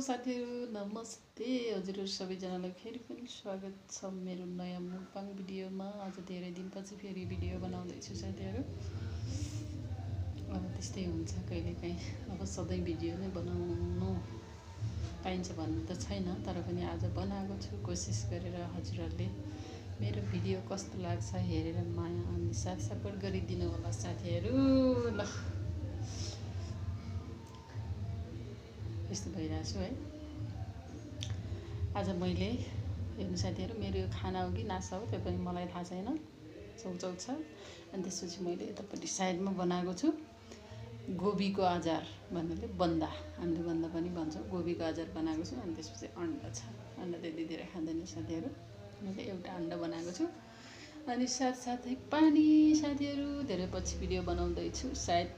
साथीहरु नमस्ते हजुरहरु सबैजनालाई फेरि पनि स्वागत छ मेरो नयाँ मुकबाङ भिडियोमा। आज धेरै दिनपछि फेरि भिडियो बनाउँदै छु साथीहरु। अब त्यस्तै हुन्छ कहिलेकाहीँ, अब सधैँ भिडियो नै बनाउनु पाइन्छ भन्ने त छैन, तर पनि आज बनाएको छु कोसिस गरेर। हजुरहरुले मेरो भिडियो कस्तो लाग्छ हेरेर माया अनि साथ सपोर्ट गरिदिनु होला साथीहरु। ल यस्तो भइरहेछु है। आज मैले हेर्नु साथीहरु, मेरो यो खाना हो कि नास्ता हो त्यो पनि मलाई थाहा छैन, चौचौ छ। अनि त्यसपछि मैले यतापट्टि साइडमा बनाएको छु गोबीको अचार भन्नाले बन्दा, हामीले बन्दा पनि भन्छौँ। गोबीको अचार बनाएको छु। अनि त्यसपछि अन्डा छ। अन्डा त्यति धेरै खाँदैन साथीहरु, मैले एउटा अन्डा बनाएको छु। अनि साथसाथै पानी साथीहरु, धेरै पछि भिडियो बनाउँदैछु। सायद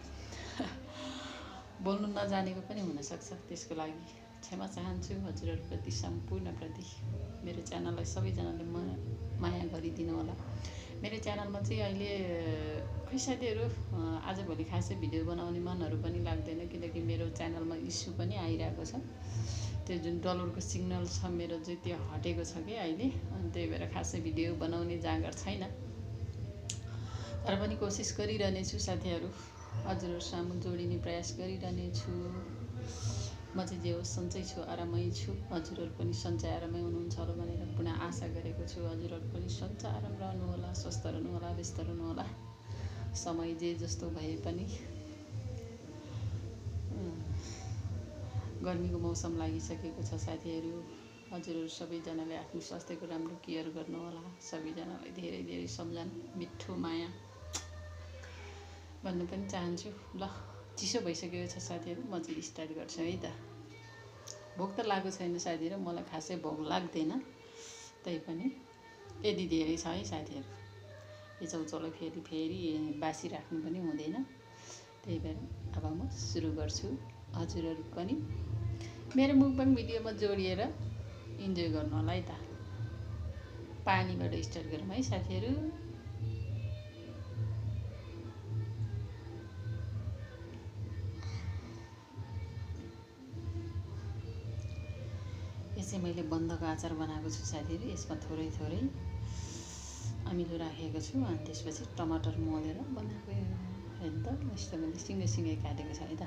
बोल्नु नजानेको पनि हुनसक्छ, त्यसको लागि क्षमा चाहन्छु हजुरहरुप्रति, सम्पूर्णप्रति। मेरो च्यानललाई सबैजनाले माया गरिदिनु होला। मेरो च्यानलमा चाहिँ अहिले खै साथीहरु आजभोलि खासै भिडियो बनाउने मनहरु पनि लाग्दैन, किनकि मेरो च्यानलमा इस्यु पनि आइरहेको छ। त्यो जुन डलरको सिग्नल छ मेरो चाहिँ त्यो हटेको छ कि अहिले, अनि त्यही भएर खासै भिडियो बनाउने जाँगर छैन। तर पनि कोसिस गरिरहने छु साथीहरु, हजुरहरु सामु जोडिने प्रयास गरिरहने छु। म चाहिँ जे होस् सन्चै छु, आरामै छु। हजुरहरु पनि सन्चै आरामै हुनुहुन्छ होला भनेर पुनः आशा गरेको छु। हजुरहरु पनि सन्चै आराम रहनु होला, स्वस्थ रहनु होला, व्यस्त रहनु होला। समय जे जस्तो भए पनि गर्मीको मौसम लागिसकेको छ साथीहरु। हजुरहरु सबैजनाले आफ्नो स्वास्थ्यको राम्रो केयर गर्नु होला। सबैजनालाई धेरै धेरै सम्झना, मिठो माया भन्न पनि चाहन्छु। ल चिसो भइसकेको छ साथीहरु, म चाहिँ स्टार्ट गर्छु है त। भोक त लागेको छैन साथीहरु, मलाई खासै भोक लाग्दैन, तै पनि यदि धेरै छ है साथीहरु। यो चौचौलाई फेरि बासी राख्नु पनि हुँदैन, त्यही भएर अब म सुरु गर्छु। हजुरहरु पनि मेरो मुकबाङ भिडियोमा जोडिएर इन्जोय गर्नु होला है त। पानीबाट स्टार्ट गरौँ है साथीहरु। यसै मैले बन्दको अचार बनाएको छु साथीहरु। यसमा थोरै थोरै अमिलो राखेको छु। अनि त्यसपछि टमाटर मोलेर बनाएको हेर्नु त, यस्तो मैले सिङ्गै सिङ्गै काटेको छ है त।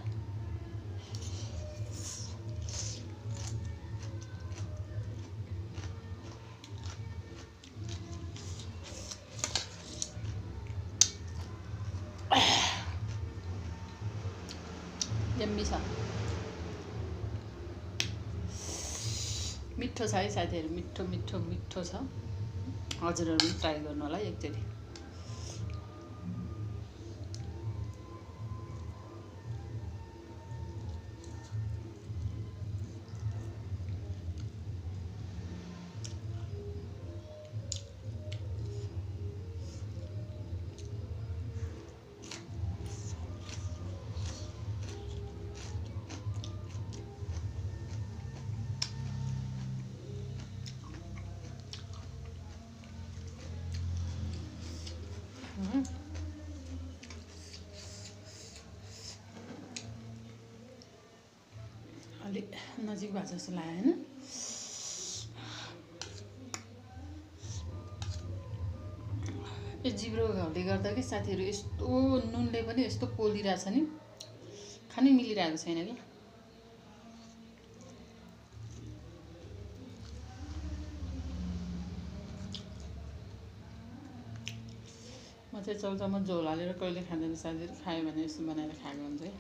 यम्मी छ, मिठो छ है साथीहरु, मिठो मिठो मिठो छ। हजुरहरु पनि ट्राई गर्नु होला एकचोटि। अलिक नजिक भएको जस्तो लाग्यो हैन? यो जिब्रो घाउले गर्दा कि साथीहरु यस्तो नुनले पनि यस्तो पोलिरहेछ नि, खानै मिलिरहेको छैन कि। म चाहिँ चौचौमा झोल हालेर कहिले खाँदैन साथीहरु, खायो भने यस्तो बनाएर खाएको हुन्छ है।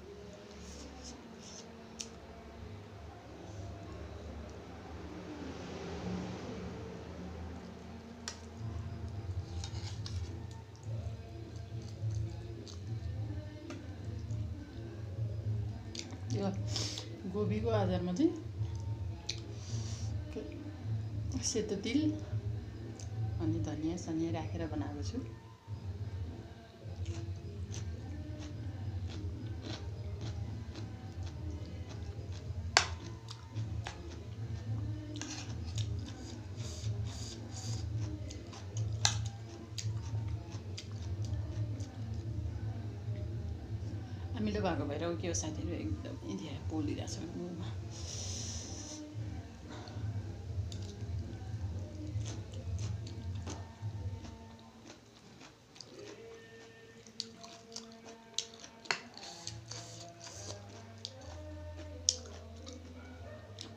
यो गोबीको अचारमा चाहिँ सेतो तिल अनि धनिया सनिया राखेर बनाएको छु। अमिलो भएको भएर के हो साथीहरु, एकदमै धेरै पोलिरहेछ मुखमा।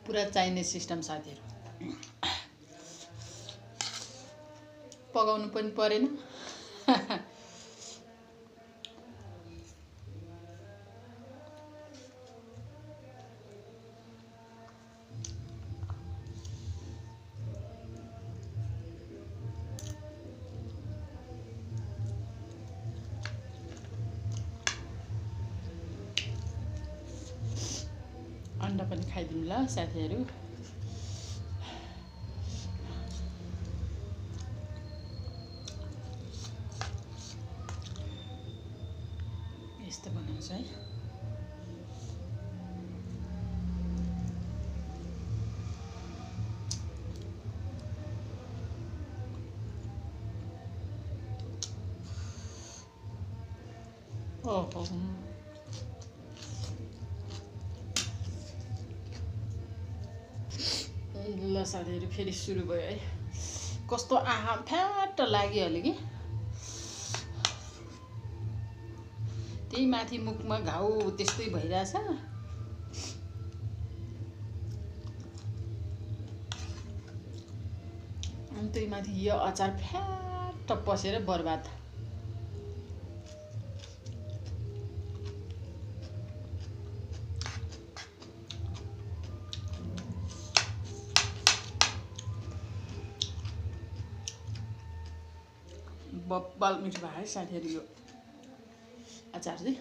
पुरा चाहिने सिस्टम साथीहरू। पकाउनु पनि परेन। अन्डा पनि खाइदिनु ल साथीहरू। यस्तो बनाउँछ है। ओहो ल साथीहरू फेरि सुरु भयो है। कस्तो आँखा फ्याट लागिहाल्यो कि। त्यही माथि मुखमा घाउ त्यस्तै भइरहेछ। अनि त्यही माथि यो अचार फ्याट पसेर बर्बाद। बब्बाल मिठो भयो है साथीहरू यो अचार चाहिँ।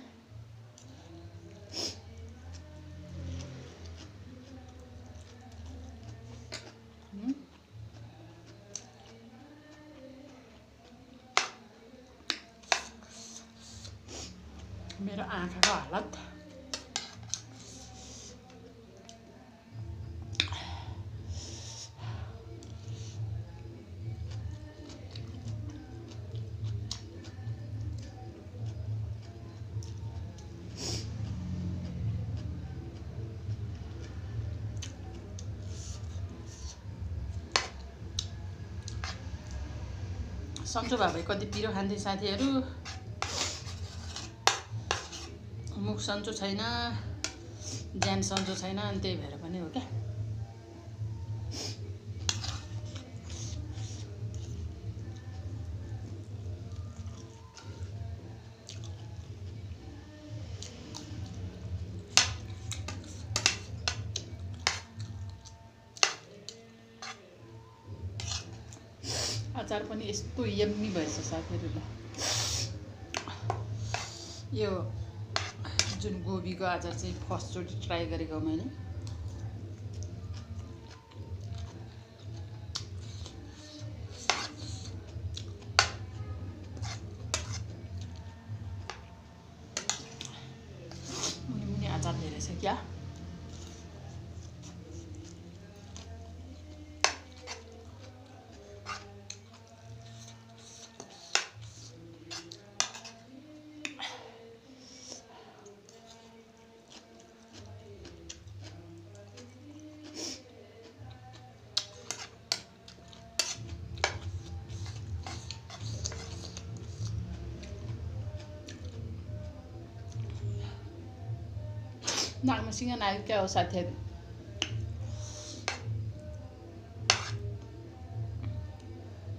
मेरो आँखाको हालत। सन्चो भए कति पिरो खान्थे साथीहरू। मुख सन्चो छैन, ज्यान सन्चो छैन, अनि त्यही भएर पनि हो क्या। अचार पनि यस्तो यम्मी भएछ साथीहरू। ल यो जुन गोबीको अचार चाहिँ फर्स्टचोटि ट्राई गरेको मैले। मुनि अचार धेरै छ क्या। नाकमा सिँगन आयो क्या हो साथीहरू।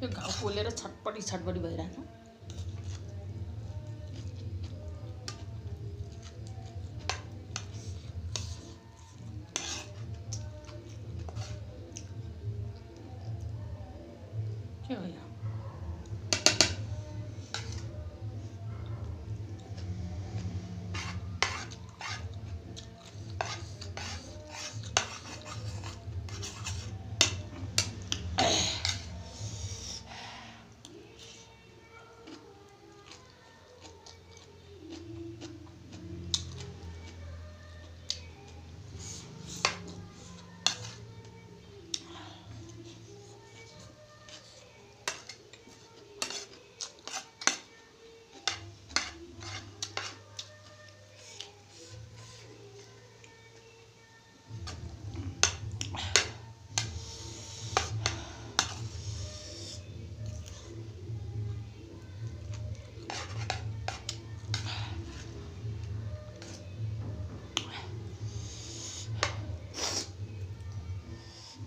यो घाउ पोलेर छटपटी छटपटी भइरहेको। के हो यो?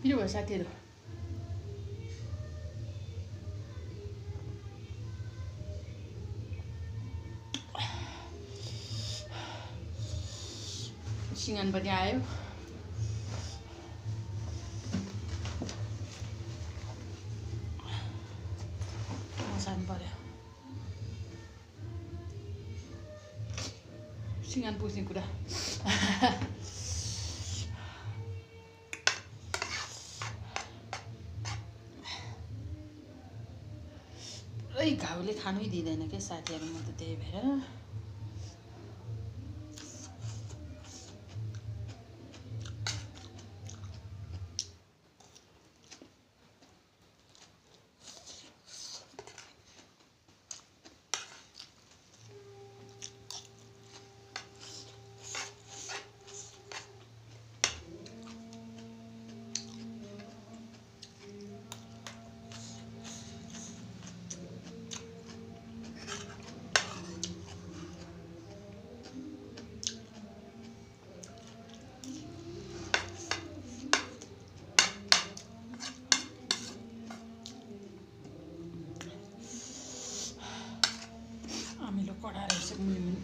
के भयो साथीहरू? सिँगान पनि आयो। मसानु पर्यो। सिँगान पुग्ने कुरा। पुरै घाउले खानै दिँदैन क्या साथीहरू, म त त्यही भएर। अमिलो कडा रहेछ मुनि।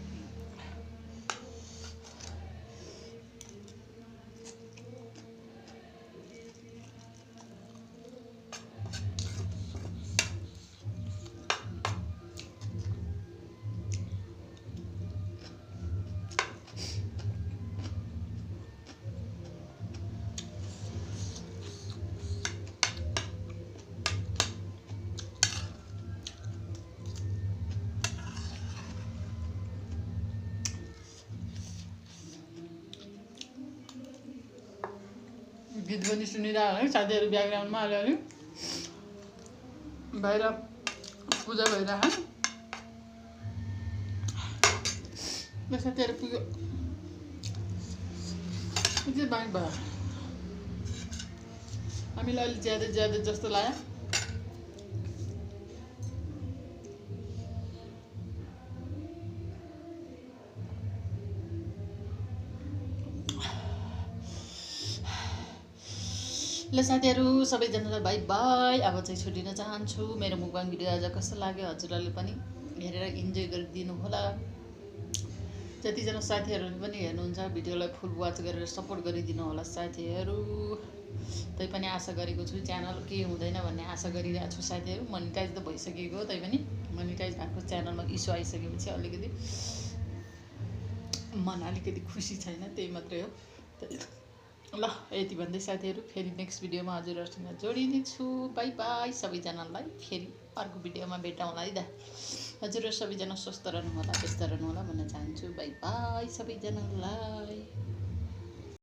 गीत पनि सुनिरहेको है साथीहरू, ब्याकग्राउन्डमा अलिअलि बाहिर पूजा भइरहेको। ल साथीहरू पुग्यो, के बाइक भयो। हामीलाई अलिक ज्यादा जस्तो लाग्यो। ल साथीहरू, सबैजनालाई बाई बाई। अब चाहिँ छुटिन चाहन्छु। मेरो मुकबाङ भिडियो आज कस्तो लाग्यो हजुरहरूले पनि हेरेर इन्जोय गरिदिनु होला। जतिजना साथीहरूले पनि हेर्नुहुन्छ भिडियोलाई फुल वाच गरेर सपोर्ट गरिदिनु होला साथीहरू। तै पनि आशा गरेको छु च्यानल के हुँदैन भन्ने आशा गरिरहेको छु साथीहरू। मोनिटाइज त भइसकेको हो, तै पनि मोनिटाइज भएको च्यानलमा इस्यु आइसकेपछि अलिकति मन अलिकति खुसी छैन, त्यही मात्रै हो। ल यति भन्दै साथीहरू फेरि नेक्स्ट भिडियोमा हजुरहरूसँग जोडिने छु। बाई बाई सबैजनालाई। फेरि अर्को भिडियोमा भेटौँला है त। हजुरहरू सबैजना स्वस्थ रहनु होला, व्यस्त रहनु होला भन्न चाहन्छु। बाई बाई सबैजनालाई।